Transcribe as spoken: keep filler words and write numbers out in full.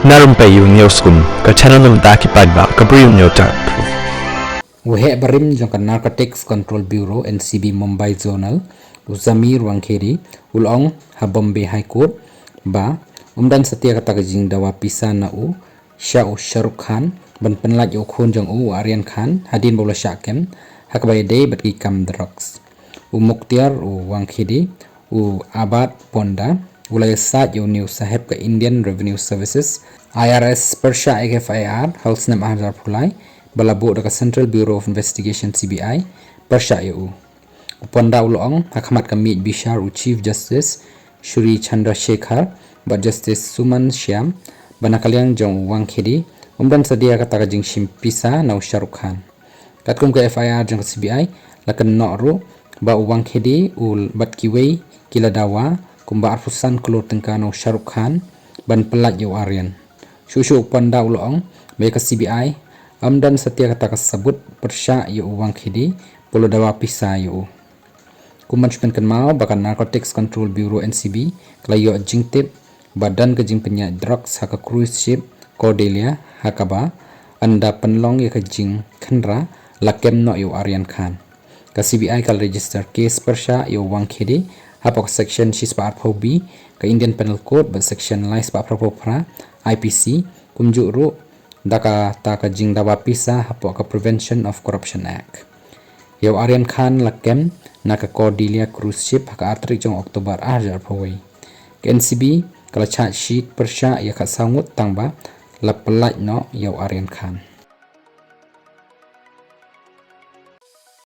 Na rympei ïa u News Kum, ka channel na bynta ki paidbah ka Bri u Newtap. U heh barim jong ka Narcotics Control Bureau, N C B, Mumbai Zonal, u Zamir Wankhede, u la ong ha Bombay High Court ba um don satia kata ka jingdawa pisa na u sha u Shah Rukh Khan ban pynlait ïa u khun jong u, u Aryan Khan, hadien ba u la shah kem ha kaba ïadei bad ki kam drugs. U Mukhtiar u Wankhede, u Abad Ponda, u la ïasaid ïa une u sahep ka Indian Revenue Services, I R S, pyrshah ïa ka F I R ha u snem ar hajar arphew lai ba la buh da ka Central Bureau of Investigation, C B I, pyrshah ïa u. U Ponda u la ong ha khmat ka miej bishar u Chief Justice Shri Chandra Shekhar bad Justice Suman Shyam ba na ka liang jong u Wankhede um don satia kata ka jingshim pisa na u Shah Rukh Khan. Katkum ka F I R jong ka C B I, la kynnoh ruh ba u Wankhede u bad kiwei ki la dawa kumba arphew san klur tyngka na u Shah Rukh Khan ban pynlait ïa u Aryan. Shuh shuh u Ponda u la ong ba ïa ka C B I um don satia kata ka sabut pyrshah ïa u Wankhede ba u la dawa pisa ïa u. Kum ban shu pynkynmaw ba ka Narcotics Control Bureau, N C B, ka la ïoh jingtip ba don ka jingpynïaid drugs ha ka cruise ship Cordelia, ha kaba ynda pynlong ïa ka jingkhynra la kem noh ïa u Aryan Khan. Ka C B I ka la register case pyrshah ïa u Wankhede hapoh ka section shispah arphew B ka Indian Penal Code bad section laispah arphew phra I P C, kumjuh ruh da kata ka jingdawa pisa hapoh ka Prevention of Corruption Act. Ïa u Aryan Khan la kem na ka Cordelia cruise ship ha ka ar tarik jong October ar hajar arphew wei. Ka N C B ka la charge sheet pyrshah ïa ka saw ngut tang ba la pynlait noh ïa u Aryan Khan.